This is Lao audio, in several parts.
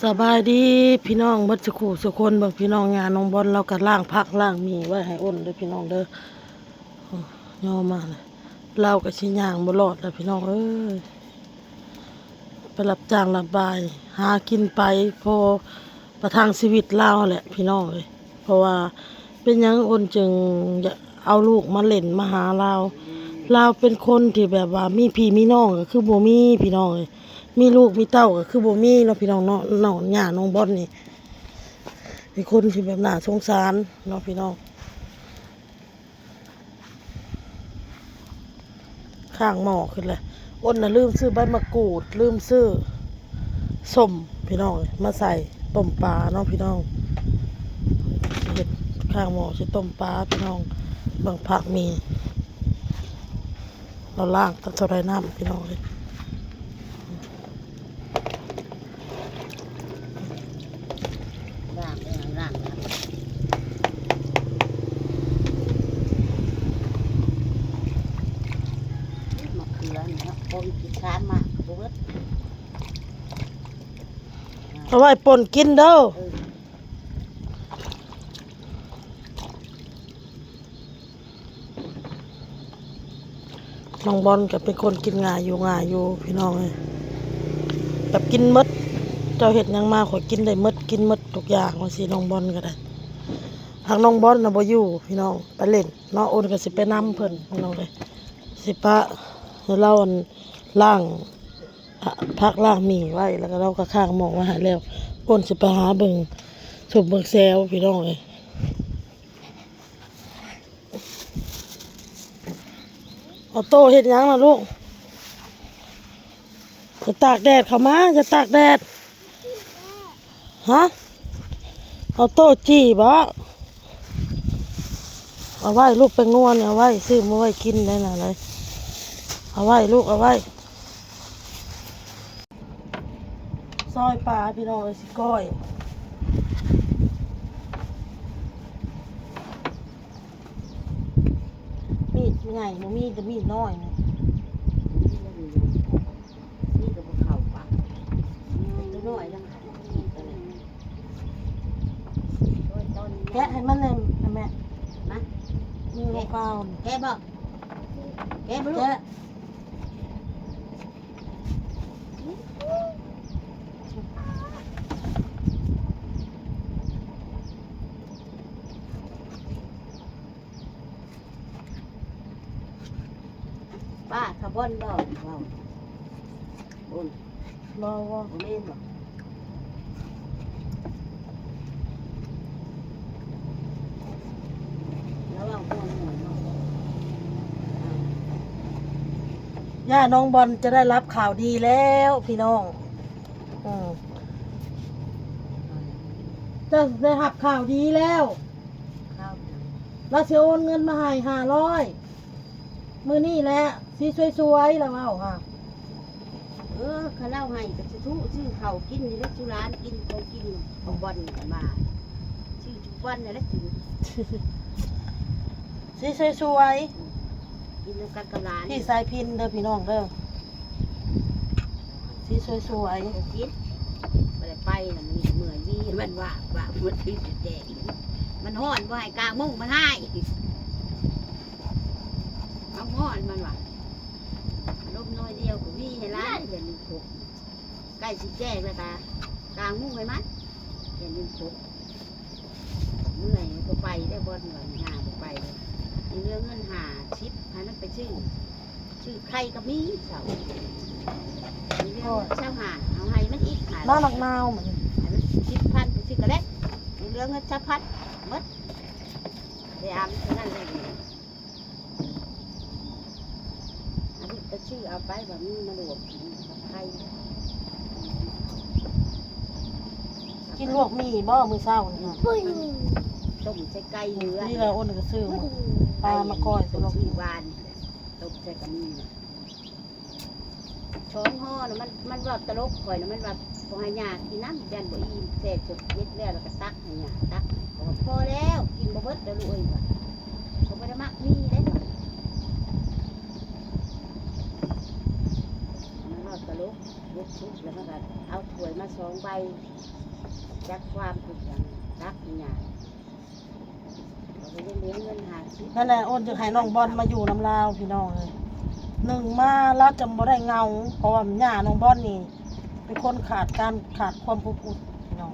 ສະບາຍດີພີ່ນ້ອງເບິດສູ່ຄູ່ສູ່ຄົນ. ເບິ່ງພີ່ນ້ອງ ຍ່ານ້ອງບອນລາວກໍລ້າງຜັກລ້າງໝີ້ໄວ້ໃຫ້ອົນເດີພີ່ນ້ອງເດີ. ໂອ້ ຍໍມາລະ ລາວກໍຊິຍ່າງບໍ່ລອດລະພີ່ນ້ອງເອີຍ. ໄປຮັບຈ້າງຮັບບາຍ ຫາກິນໄປ ພໍປະທັງຊີວິດລາວແຫຼະພີ່ນ້ອງເອີຍ. ເພາະວ່າເປັນຫຍັງອົນຈຶ່ງຢາກເອົາລູກມາຫຼິ້ນມາຫາລາວ? ລາວເປັນຄົນທີ່ແບບວ່າມີພີ່ມີນ້ອງກໍຄືບໍ່ມີພີ່ນ້ອງເອີຍ, ມີລູກມີເຕົ້າກໍຄືບໍ່ມີເນາະພີ່ນ້ອງເນາະ. ນ້ອງ ຍ່ານ້ອງບອນນີ້ເປັນຄົນທີ່ແບບໜ້າສົງສານເນາະພີ່ນ້ອງ. ຂ້າງໝໍ້ຂຶ້ນແລ້ວ. ອົນນະລືມຊື້ໃບມະກູດ ລືມຊື້ສົ້ມພີ່ນ້ອງເອີຍ ມາໃສ່ຕົ້ມປາເນາະພີ່ນ້ອງ. ເຮັດຂ້າງໝໍ້ຊິຕົ້ມປາພີ່ນ້ອງ. ເບິ່ງຜັກໝີ່ ລາວລ້າງຕັ້ງເທົ່າໃດນ້ຳພີ່ນ້ອງເອີຍ. ລ້າງແລ້ວ ລ້າງແລ້ວ ມະເຂືອນີ້ເນາະ ຄົນກິນຊາມມາກໍບໍ່ເບິດ. ເອົາໄວ້ປົ່ນກິນເດີ. ເອີ. ນ້ອງບອນກໍເປັນຄົນກິນງ່າຍຢູ່ງ່າຍຢູ່ພີ່ນ້ອງເອີຍ, ແບບກິນໝົດ ເຈົ້າເຮັດຫຍັງມາຂ້ອຍກິນໄດ້ໝົດ ກິນໝົດທຸກຢ່າງວ່າຊີ້. ນ້ອງບອນກໍໄດ້ ຫາກນ້ອງບອນນະບໍ່ຢູ່ພີ່ນ້ອງ ໄປຫຼິ້ນເນາະ. ໂອນກໍຊິໄປນຳເພິ່ນພີ່ນ້ອງເອີຍ, ຊິປະໃຫ້ລາວ ອັນ ລ້າງຜັກລ້າງໝີ່ໄວ້ ແລ້ວກໍລາວກໍຄ້າງໝໍ້ໄວ້ໃຫ້ແລ້ວ. ໂອນຊິໄປຫາເບິ່ງສົບເບິ່ງແຊວພີ່ນ້ອງເອີຍ. ອອໂຕ້ເຮັດຫຍັງນະລູກ? ຢ່າຕາກແດດ ເຂົ້າມາ ຢ່າຕາກແດດ. ຮະ? ອອໂຕ້ຈີ່ບໍ? ເອົາໄວ້ລູກ ແປ້ງນົວນີ້ເອົາໄວ້ ຊື້ມາໄວ້ກິນໄດ້ນະ. ເອົາໄວ້ລູກ ເອົາໄວ້. ຊອຍປາພີ່ນ້ອງເອີຍ ຊິກ້ອຍ. ມີດໃຫຍ່ບໍ່ມີ ແຕ່ມີດນ້ອຍນີ້ ມີກໍບໍ່ເຂົ້າປາກ. ໂຕນ້ອຍນະ ມີດກໍໄດ້. ໂອ້ຍ ຕອນແກະໃຫ້ມັນແດ່ ແມ່ ມາ ມືບໍ່ເປົ່າ ແກະບໍ່? ແກະບໍ່ລູກ? ແກະ. ປ້າຂະບ່ອນບໍ່ເວົ້າ? ໂອ້ຍ ບໍ່ ບໍ່ ບໍ່ແມ່ນບໍ່? ລາວເວົ້າກ່ອນໝູ່ເນາະ. ຍ່ານ້ອງບອນຈະໄດ້ຮັບຂ່າວດີແລ້ວພີ່ນ້ອງ. ເອີ ເຈົ້າໄດ້ຮັບຂ່າວດີແລ້ວ. ລາວຊິໂອນເງິນມາໃຫ້ຫ້າຮ້ອຍ ມື້ນີ້ແຫຼະ ຊິສວຍໆ ລາວເວົ້າຫາ. ເອີ ຄັນລາວໃຫ້ກໍຊິທຸ ຊື້ເຂົ້າກິນນີ້ແຫຼະ ສູ່ຫຼານກິນ ຂອງກິນຂອງບ່ອນກັນມາ ຊື້ຈຸບ່ອນນັ້ນແຫຼະກິນ ຊິສວຍໆ ກິນນຳກັນກັບຫຼານ ທີ່ສາຍພິນເດີພີ່ນ້ອງເດີ. ຊິສວຍໆ ກິນ ບໍ່ໄດ້ໄປນະ ມັນເມື່ອຍວີ ມັນວ່າ ວ່າມັນຖືກແດດ ມັນຮ້ອນ ບໍ່ໃຫ້ກາງມຸງ ມັນຮ້າຍ ເອົາຮ້ອນ ມັນວ່າ ລົມໜ້ອຍດຽວກໍວີໃຫ້ຫຼາຍ ຢ່າລືມພົກ ໃກ້ຊິແຈ້ງແລ້ວກະກາງມຸງໃຫ້ມັນ ຢ່າລືມປົກ. ເມື່ອຍບໍ່ໄປເດີ ບ່ອນວ່າມີຫາບໍ່ໄປເດີ ຍັງເຫຼືອເງິນຫ້າສິບ ໃຫ້ມັນໄປຊື້ ຊື້ໄຂ່ກໍມີເຊົາ ຍັງເຫຼືອເງິນຊາວຫ້າ ເອົາໃຫ້ມັນອີກຫ້າ ມາບັກນາວມັນ ໃຫ້ມັນສິບພັນ ໄປຊື້ກະແລັດ ຍັງເຫຼືອເງິນຊາວພັນ ໝົດ ໄດ້ອຳເທົ່ານັ້ນແຫຼະ. ອັນນີ້ໄປຊື້ເອົາໄປ ວ່າມີມາລວກກິນກັບໄຂ່ ກິນລວກໝີ່ບໍ່ມື້ເຊົ້ານີ້? ຕົ້ມໃສ່ໄກ່ເຫຼືອ ນີ້ລະ ໂອນກໍຊື້ປາມາກ້ອຍ ຕົ້ມໃສ່ໝີ່ຫວານ ຕົ້ມໃສ່ກະໝີ່ ສອງຫໍ່ນະ ມັນ ມັນເວົ້າຕະຫຼົກຂ້ອຍນະ ມັນວ່າບໍ່ໃຫ້ຍ່າກິນນຳ ຢ້ານບໍ່ອີ່ມ ແຊ່ເຢັດແລ້ວ ແລ້ວກໍຕັກໃຫ້ຍ່າ ຕັກ ຂ້ອຍວ່າພໍແລ້ວ ກິນບໍ່ເບິດແລ້ວລູກເອີຍ ວ່າ ຂ້ອຍບໍ່ໄດ້ມັກໝີ່ເດ້ ມັນເວົ້າຕະຫຼົກ. ເຮັດສຸກແລ້ວມັນກໍເອົາຖ້ວຍມາສອງໃບ ຈັກຄວາມຄືຫຍັງ ຕັກຫຍັງ ກໍບໍ່ໄດ້ເຫຼືອເງິນຫ້າສິບ ນັ້ນແຫຼະ ໂອນຈະໃຫ້ນ້ອງບອນມາຢູ່ນຳລາວ ພີ່ນ້ອງເອີຍ. ໜຶ່ງມາລາວຈະບໍ່ໄດ້ເຫງົາ ເພາະວ່າຍ່ານ້ອງບອນນີ້ເປັນຄົນຂາດການ ຂາດຄວາມອົບອຸ່ນ ພີ່ນ້ອງ.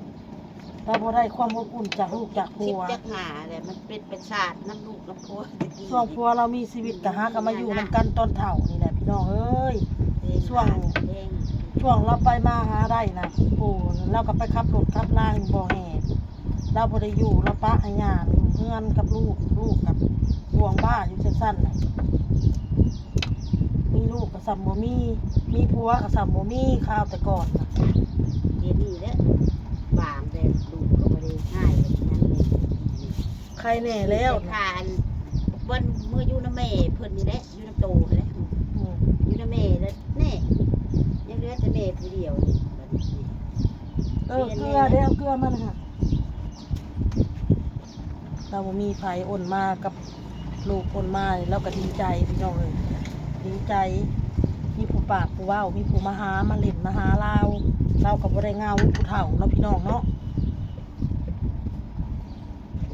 ລາວບໍ່ໄດ້ຄວາມອົບອຸ່ນຈາກລູກຈາກຜົວ ສິບຈັກຫາແຫຼະ ມັນເປັນໄປຊາດນຳລູກນຳຜົວແຕ່ກີ້. ຊ່ວງຜົວລາວມີຊີວິດກໍຫາກໍມາຢູ່ນຳກັນຕອນເຖົ້ານີ້ແຫຼະ ພີ່ນ້ອງເອີຍ. ຊ່ວງ ຊ່ວງລາວໄປມາຫາໄດ້ນະ ໂອ້ ລາວກໍໄປຂັບລົດຂັບລາຢູ່ບໍ່ແຮ່ ລາວບໍ່ໄດ້ຢູ່ ລາວປະໃຫ້ຍ່າຢູ່ເຮືອນກັບລູກ ລູກກໍຫ່ວງບ້າຢູ່ຈັ່ງຊັ້ນນະ. ມີລູກກໍສ່ຳບໍ່ມີ ມີຜົວກໍສ່ຳບໍ່ມີ ຄາວແຕ່ກ່ອນນະ. ດຽວນີ້ແຫຼະ ບາງແຕ່ລູກກໍບໍ່ໄດ້ຮ້າຍແບບນັ້ນເລີຍ ໄຄແນ່ແລ້ວ. ແຕ່ຖ້າອັນ ບ່ອນເມືອຢູ່ນຳແມ່ເພິ່ນນີ້ແຫຼະ ຢູ່ນຳໂຕຫັ້ນແຫຼະ ອືມ ຢູ່ນຳແມ່ແລ້ວແນ່ ຍັງເຫຼືອແຕ່ແມ່ຜູ້ດຽວນີ້ ບັດນີ້. ເອີ ເກືອເດ້ ເອົາເກືອມານະ. ລາວບໍ່ມີໃຜ ໂອນມາກັບລູກ ໂອນມາ ລາວກໍດີໃຈ ພີ່ນ້ອງເອີຍ ດີໃຈ ມີຜູ້ປາກຜູ້ເວົ້າ ມີຜູ້ມາຫາ ມາຫຼິ້ນມາຫາລາວ ລາວກໍບໍ່ໄດ້ເຫງົາ ຜູ້ເຖົ້າເນາະ ພີ່ນ້ອງເນາະ.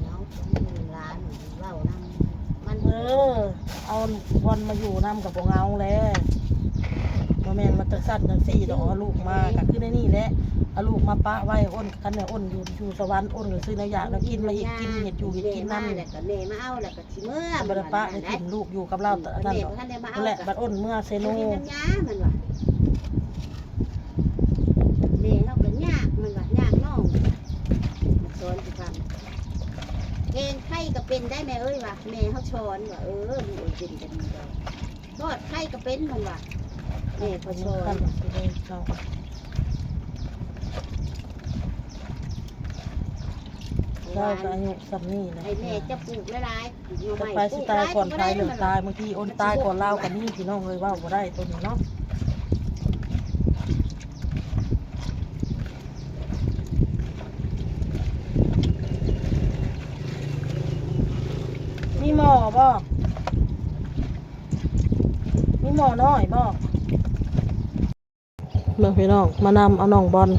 ເຮົາກໍມີຫຼານເວົ້ານຳມັນ ເອີ ເອົາບ່ອນມາຢູ່ນຳກໍບໍ່ເຫງົາແຫຼະ ບໍ່ແມ່ນວ່າຈັ່ງຊັ້ນຈັ່ງຊີ້ດອກ. ເອົາລູກມາກໍຄືໃນນີ້ແຫຼະ ເອົາລູກມາປະໄວ້ ໂອນ ຄັນແມ່ໂອນຢູ່ ຢູ່ສະຫວັນ ໂອນກໍຊື້ແນວຢາກແນວກິນມາເຮັດກິນ ເຮັດຢູ່ເຮັດກິນນຳ ແມ່ມາແລ້ວກໍແມ່ມາເອົາ ແລ້ວກໍຊິເມືອ ບໍ່ໄດ້ປະໄດ້ຖິ້ມລູກຢູ່ກັບລາວ ອັນນັ້ນດອກ ແຫຼະ ບັດໂອນເມືອເຊໂນ ມັນວ່າ ແມ່ເຮົາກໍຍາກ ມັນວ່າຍາກນ້ອງ ມັນສອນຄືກັນ. ແກງໄຂ່ກໍເປັນໄດ້ແມ່ເອີຍວ່າ ແມ່ເຮົາສອນວ່າ ເອີ ລູກເອີຍ ເປັນກໍດີດອກ ທອດໄຂ່ກໍເປັນ ມັນວ່າ ແມ່ເຂົາສອນ. ລາວກໍອາຍຸສ່ຳນີ້ແຫຼະ ໃຫ້ແມ່ຈະປູກຫຼາຍໆ ປູກໜໍ່ໄມ້ ໃຜຊິຕາຍກ່ອນໃຜ ເລື່ອງຕາຍ ບາງທີໂອນຕາຍກ່ອນລາວກໍມີ ພີ່ນ້ອງເອີຍ ເວົ້າບໍ່ໄດ້ໂຕນີ້ເນາະ. ມີໝໍ້ບໍ່? ມີໝໍ້ນ້ອຍບໍ່? ເບິ່ງພີ່ນ້ອງ ມານຳເອົານ້ອງບອນ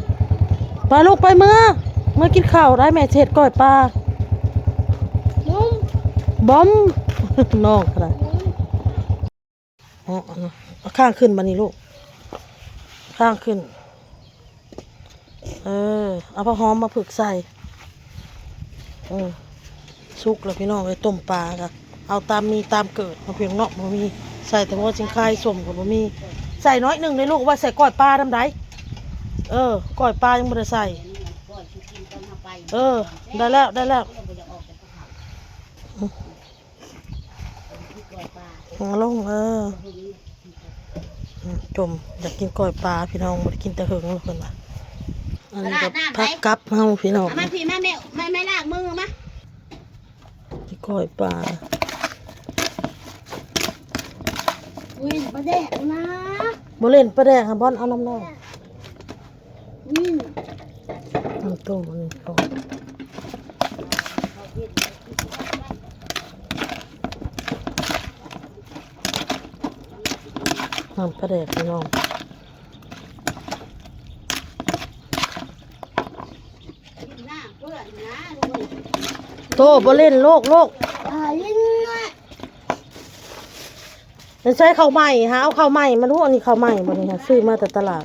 ໄປລູກ ໄປເມືອ ເມືອກິນເຂົ້າໄດ້ ແມ່ຊິເຮັດກ້ອຍປາ. ບອມ ນ້ອງກໍໄດ້ ເອົາ ເອົາ ເອົາຂ້າງຂຶ້ນບາດນີ້ລູກ ຂ້າງຂຶ້ນ ເອີ ເອົາຜ້າຫອມມາຜຶກໃສ່ ເອີ ສຸກແລ້ວພີ່ນ້ອງເອີຍ. ຕົ້ມປາກໍເອົາຕາມມີຕາມເກີດເນາະ ພີ່ນ້ອງເນາະ ບໍ່ມີ ໃສ່ແຕ່ຫົວຊິງໄຄ ສົ້ມກໍບໍ່ມີ ໃສ່ໜ້ອຍໜຶ່ງເດ້ລູກ ໄວ້ໃສ່ກ້ອຍປານຳໃດ. ເອີ ກ້ອຍປາຍັງບໍ່ໄດ້ໃສ່ ເອີ ໄດ້ແລ້ວ ໄດ້ແລ້ວ. ເອົາລົງ ເອີ ຈົ່ມ ຢາກກິນກ້ອຍປາພີ່ນ້ອງ ບໍ່ໄດ້ກິນແຕ່ເຫິງແລ້ວເພິ່ນວ່າ. ອັນນີ້ກໍຜັກກັບເຮົາພີ່ນ້ອງ ເອົາມາພີ້ ມາແມ່ ແມ່ ແມ່ລ້າງມືມາ ຊິກ້ອຍປາ. ອຸ້ຍ ປາແດກນະ ບໍ່ຫຼິ້ນປາແດກຫາ ບ່ອນເອົານ້ຳນ້ອງ. ອືມ ນ້ຳຕົ້ມອັນນີ້ກ່ອນ ນ້ຳປາແດກພີ່ນ້ອງ. ໂຕ ບໍ່ຫຼິ້ນລູກ ລູກ ອ່າ ຫຼິ້ນ ໃສ່ເຂົ້າໃໝ່ ຫາເອົາເຂົ້າໃໝ່ມາດູ. ອັນນີ້ເຂົ້າໃໝ່ບໍ່ນີ້ ຫາຊື້ມາແຕ່ຕະຫຼາດ.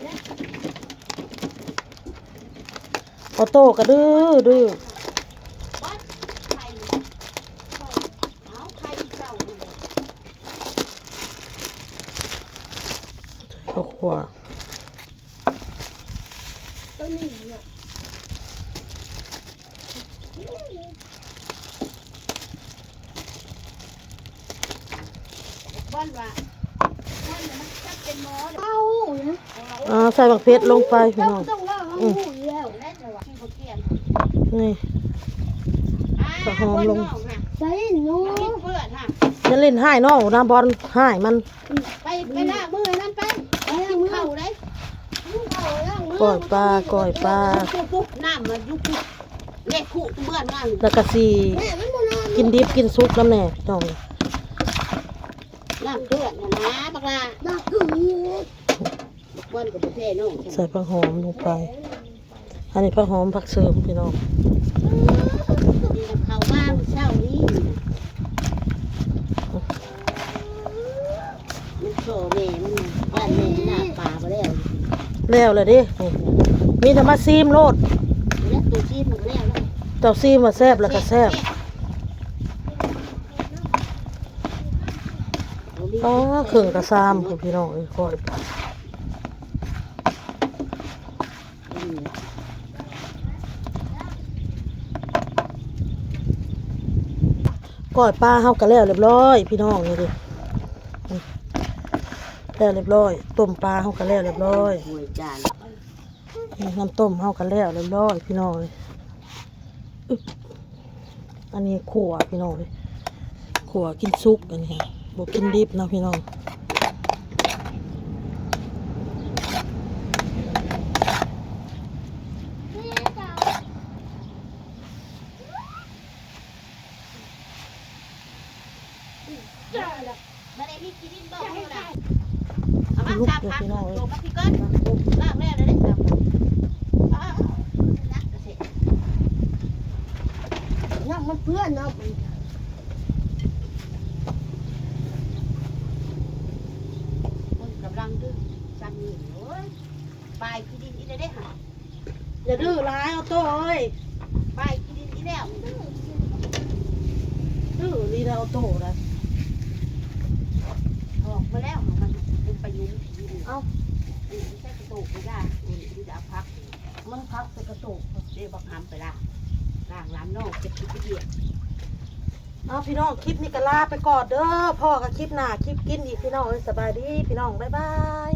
ອອໂຕ້ກໍດື້ ດື້ ເຂົ້າຂົ້ວ. ອ່າ ໃສ່ບັກເຜັດລົງໄປພີ່ນ້ອງ. ອືມ ນີ້ ກະຫອມລົງ. ຢ່າຫຼິ້ນຮ້າຍນ້ອງນະ ບ່ອນຮ້າຍມັນ. ໄປ ໄປລ້າງມືໃຫ້ມັນໄປ ກິນເຂົ້າເດ້. ກ້ອຍປາ ກ້ອຍປາ ປຸບໆ ນ້ຳມັນຢູ່ປຸບ ແລະຄຸເບືອນນັ້ນ ແລ້ວກະຊິກິນດິບກິນສຸກນຳແດ່ພີ່ນ້ອງ. ນ້ຳເດືອດຫັ້ນນະ ບັກຫຼ້າ ບັກເກືອ ບັກ ควันก็บ่แพ้น้อง ใส่ผักหอมลงไป อันนี้ผักหอมผักเสริมพี่น้อง นี่นำเข้ามามื้อเช้านี้ มันโชว์แม่มันน่ะ บ้านแม่มันลาบปลาบ่แล้ว แล้วล่ะเด้ นี่ มีแต่มาซีมโลด แล้วตัวซีมมันก็แล้ว เจ้าซีมว่าแซ่บแล้วก็แซ่บ แซ่บ อ๋อ เครื่องกระซามพุ้นพี่น้องเอ้ย ก้อยปลา ก้อยปลาเฮาก็แล้วเรียบร้อยพี่น้อง นี่ดิ แล้วเรียบร้อย ต้มปลาเฮาก็แล้วเรียบร้อย ถ้วยจาน นี่ น้ำต้มเฮาก็แล้วเรียบร้อยพี่น้องเอ้ย อึ๊บ อันนี้ขั่วพี่น้องเอ้ย ขั่วกินสุก อันนี้บ่กินดิบเนาะพี่น้อง มาเลย มีขี้ดินบ่ เอามา ลุก สาม เลย พัน พี่น้องเอ้ย โยมมาพี่ก่อน ล้างแล้วเด้อ สาม พัน อ้าว หนักกะสิ น้ำมันเปื้อนเนาะ มันกำลังดื้อ ซ้ำนี่ โอ้ย ปลายขี้ดินอีกแล้วเด้อ อย่าดื้อหลาย ออโต้เอ้ย ไปกินอีกแล้ว ดื้อลีเด้อ ออโต้นะ ออกมาแล้ว มันเป็นไปยืนผีนี่ เอ้า เออ ไม่ใช่กระโตกไม่ได้ เออ มันจะเอาพัก มันพักแต่กระโตก เดี๋ยวบักหำไปล้าง ล้างร้านนอก เก็บขี้เกียจ เอาพี่น้อง คลิปนี้ก็ลาไปก่อนเด้อ พ้อกันคลิปหน้า คลิปกินอีกพี่น้องเอ้ย สบายดีพี่น้อง บ๊ายบาย